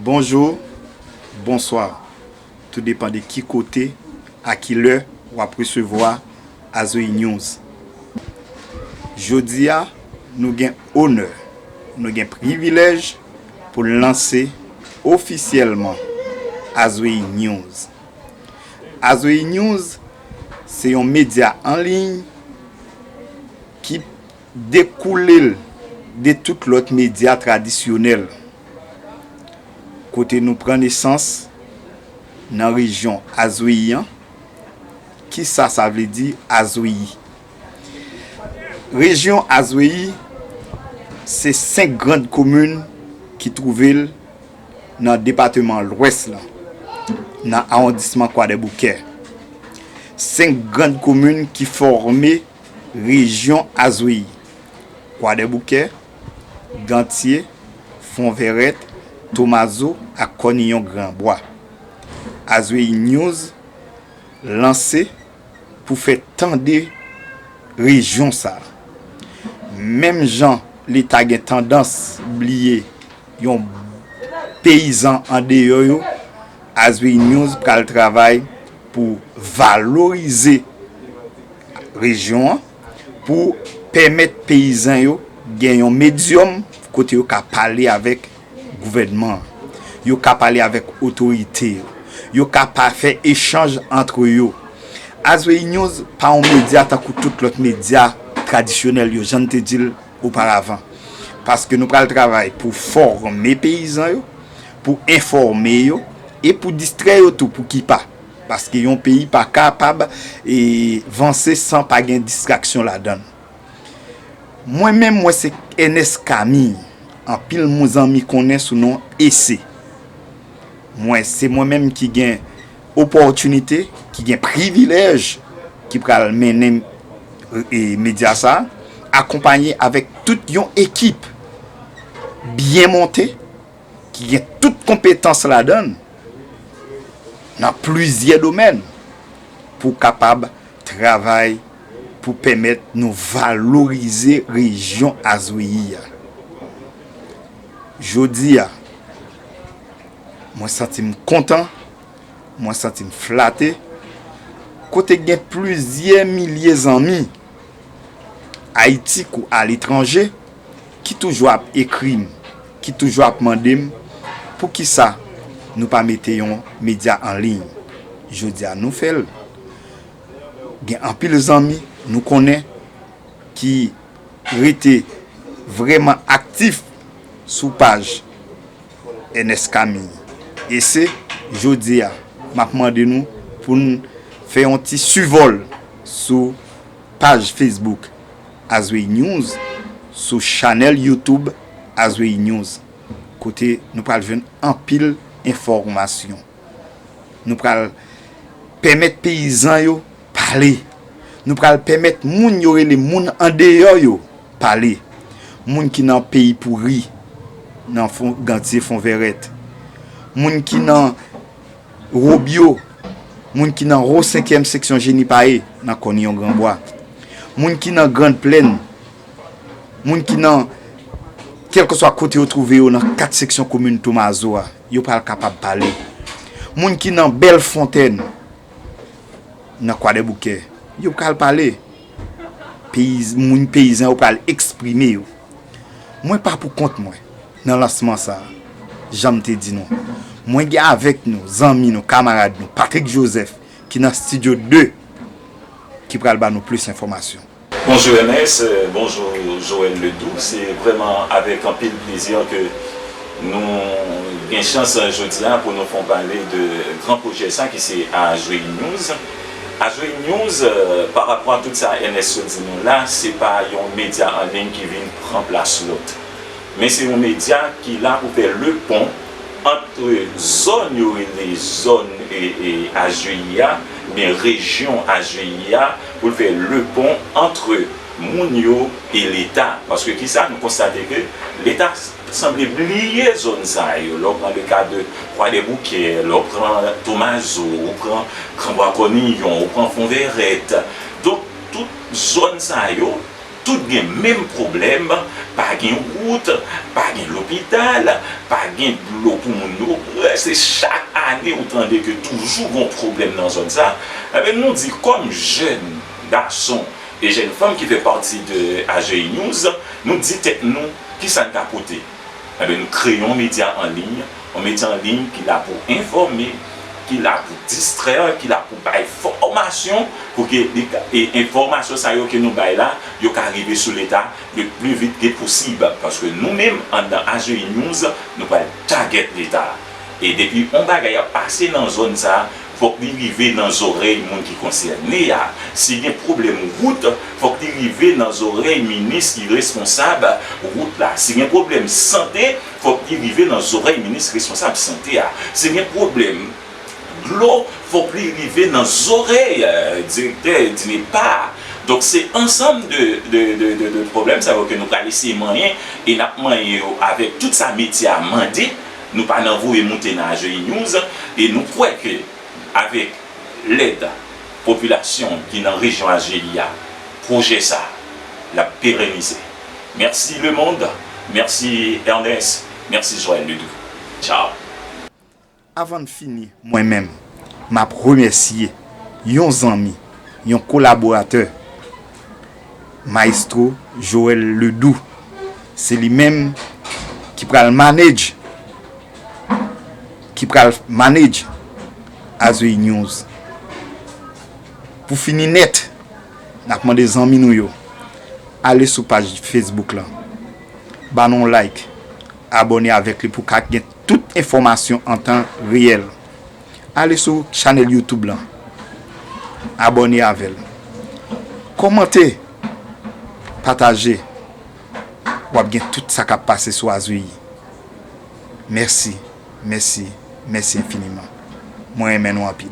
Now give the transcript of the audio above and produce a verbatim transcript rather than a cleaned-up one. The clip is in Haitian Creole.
Bonjou, bonswa. Tou depann de ki kote, a ki lè w ap resevwa Azwei News. Jodi a, nou gen onè, nou gen privilèj pou n lanse ofisyèlman Azwei News. Azwei News se yon medya an liy ki dekoule l de tout lòt medya tradisyonèl, kote nou pran nesans nan rejyon Azweyi an. Kisa sa vle di, Azweyi? Rejyon Azweyi se senk grann komin ki twouve l nan depatman Lwès lan, nan awondisman Kwadèboukè. Senk grann komin ki fòme rejyon Azweyi: Kwadèboukè, Gantye, Fonvèrèt, Tomazo ak Kòniyon Granbwa. Azwei News lanse pou fè tande rejyon sa a. Menm jan Leta gen tandans bliye yon peyizan andeyò yo, Azwei News pral travay pou valorize rejyon an, pou pèmèt peyizan yo gen yon medyòm kote yo ka pale avèk gouvènman an, yo ka pale avèk otorite yo, yo ka pa fè echanj antre yo. Azwei News pa yon medya tankou tout lòt medya tradisyonèl yo, jan n te di l oparavan. Paske nou pral travay pou fòme peyizan yo, pou enfòme yo, e pou distrè yo tou, pou ki pa. Paske yon peyi pa kapab, e, vanse san pa gen distraksyon ladan l. Mwen menm, mwen se Ernest Camille. Anpil moun zanmi konnen sou non Ese. Mwen, se mwen menm ki gen opòtinite, ki gen privilèj, ki pral mennen, e, medya sa, akonpaye avèk tout yon ekip byen monte, ki gen tout konpetans ladan l, nan plizyè domèn, pou kapab travay pou pèmèt nou valorize rejyon Azweyi a. Jodi a, mwen santi m kontan, mwen santi m flate, kote gen plizyè milye zanmi, Ayiti kou aletranje, ki toujou ap ekri m, ki toujou ap mande m, poukisa nou pa mete yon medya an liy? Jodi a, nou fè l. Gen anpil zanmi nou konnen ki rete vrèman aktif sou paj Ernest Camille. E se jodi a, m ap mande nou pou n fè yon ti sivòl sou paj Facebook Azwei News, sou chanèl YouTube Azwei News, kote nou pral jwenn anpil enfòmasyon. Nou pral pèmèt peyizan yo pale. Nou pral pèmèt moun yo rele moun andeyò yo pale. Moun ki nan Peyi Pouri, nan Fon, Gantye, Fonvèrèt. Moun ki nan Wobyo, moun ki nan Wo senkyèm seksyon Jenipaye, nan Kòniyon Granbwa. Moun ki nan Grann Plèn, moun ki nan, kèlkeswa kote yo twouve yo nan kat seksyon komin Tomazo a, yo pral kapab pale. Moun ki nan Bèl Fontèn, nan Kwadèboukè, yo pral pale. Peyiz-, moun peyizan yo pral eksprime yo. Mwen pa pou kont mwen nan lansman sa a, jan m te di nou. Mwen gen avèk nou, zanmi nou, kamarad nou, Patrick Joseph, ki nan Studio de, ki pral ba nou plis enfòmasyon. Bonjou Ernest, bonjou Joël Ledoux. Se vrèman avèk anpil plezi ke nou gen chans jodi a pou nou fè yon pale de gran pwojè sa ki se Azwei News. Azwei News, euh, pa rapò a tout sa Ernest sot di nou la, se pa yon medya an liy ki vin pran plas lòt. Men se yon medya ki la pou fè le pon ant zòn yo rele zòn, e, e, Azwei a, oubyen rejyon Azwei a, pou l fè le pon ant moun yo e Leta. Paske kisa, nou konstate ke Leta sanble bliye zòn sa yo. Lè w pran le ka de Kwadèboukè, lè w pran Tomazo, ou pran Granbwa Kòniyon, ou pran Fonvèrèt. Donk, tout zòn sa yo, Tout gen menm pwoblèm, pa gen wout, pa gen lopital, pa gen dlo pou moun yo bwè. Se chak ane ou tande ke toujou gon pwoblèm nan zòn sa. Enben, nou di kòm jèn gason e jèn fanm ki fè pati de A G I News, nou di tèt nou kisa n ka pote. Enben, nou kreye yon medya an liy, yon medya an liy ki la pou enfòme, ki la pou distrè, ki la pou bay fòmasyon, pou ke li ka, e enfòmasyon sa yo ke nou bay la, yo ka rive sou Leta le pli vit ke posib. Paske nou menm, anndan A G I News, nou pral target Leta. E depi yon bagay ap pase nan zòn sa, fòk li rive nan zòrèy moun ki konsène a. Si gen pwoblèm wout, fòk li rive nan zòrèy minis ki responsab wout la. Si gen pwoblèm sante, fòk li rive nan zòrèy minis responsab sante a. Si gen pwoblèm dlo, fòk li rive nan zòrèy, euh, direktè DINEPA a. Donk, se ansanm de, de, de, de, de pwoblèm sa yo ke nou pral eseye manyen, e n ap manyen yo avèk tout sa medya a mande. Nou pa nan voye moute nan A G I News, e nou kwè ke avèk lèd popilasyon ki nan rejyon A G I a, pwojè sa l ap perenize. Mèsi lemonn, mèsi Ernest, mèsi Joël Ledoux. Tchao. Avan n fini, mwen menm, m ap remèsye yon zanmi, yon kolaboratè, Maestro Joël Ledoux. Se li menm ki pral manage, ki pral manage A G I News. Pou fini nèt, n ap mande zanmi nou yo, ale sou paj Facebook lan, ba nou yon like, abòne avèk li pou w ka gen tout enfòmasyon an tan reyèl. Ale sou chanèl YouTube lan, abòne avè l, kòmante, pataje, w ap gen tout sa k ap pase sou A G I. Mèsi, mèsi, mèsi enfiniman. Mwen renmen nou anpil.